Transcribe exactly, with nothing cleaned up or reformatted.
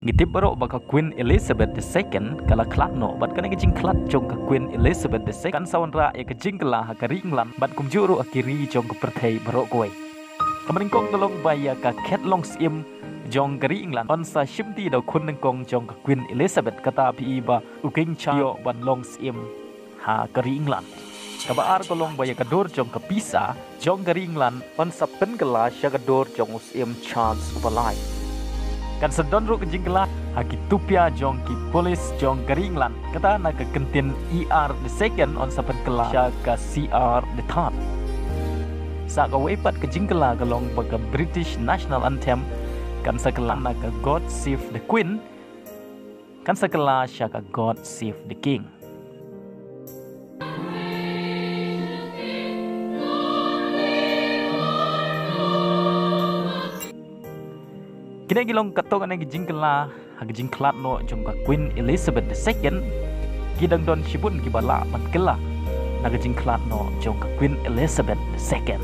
Ngi tip baroh ba ka Queen Elizabeth the second ka la khlad noh, bad kane ka jingkhlad jong ka Queen Elizabeth the second kan sa wanrah ïa ka jingkylla ha ka ri England bad kumjuh ruh ha ki ri jong ka pyrthei baroh kawei. Kaba nyngkong ka long ba ïa ka khet long syiem jong ka ri England yn sa shimti da u khun nyngkong jong ka Queen Elizabeth, kata phi i ba u King Charles ïoh ban long syiem ha ka ri England. Kaba ar ka long ba ïa ka dur jong ka pisa jong ka ri England yn sa pynkylla sha ka dur jong u syiem Charles uba lai. Kan sa don ruh ka jingkylla ha ki tupia jong ki pulis jong ka ri England, kata na ka kyntien E R the second yn sa pynkylla sha ka C R the third. Sa kawei pat ka jingkylla ka long ba ka British National Anthem kan sa kylla na ka God Save the Queen kan sa kylla sha ka God Save the King. Kine ki long katto katne ki jingkylla ha ka jingkhlad noh jong ka Queen Elizabeth the second. Ki dang don shibun kiba lah ban kylla na ka jingkhlad noh jong ka Queen Elizabeth the second.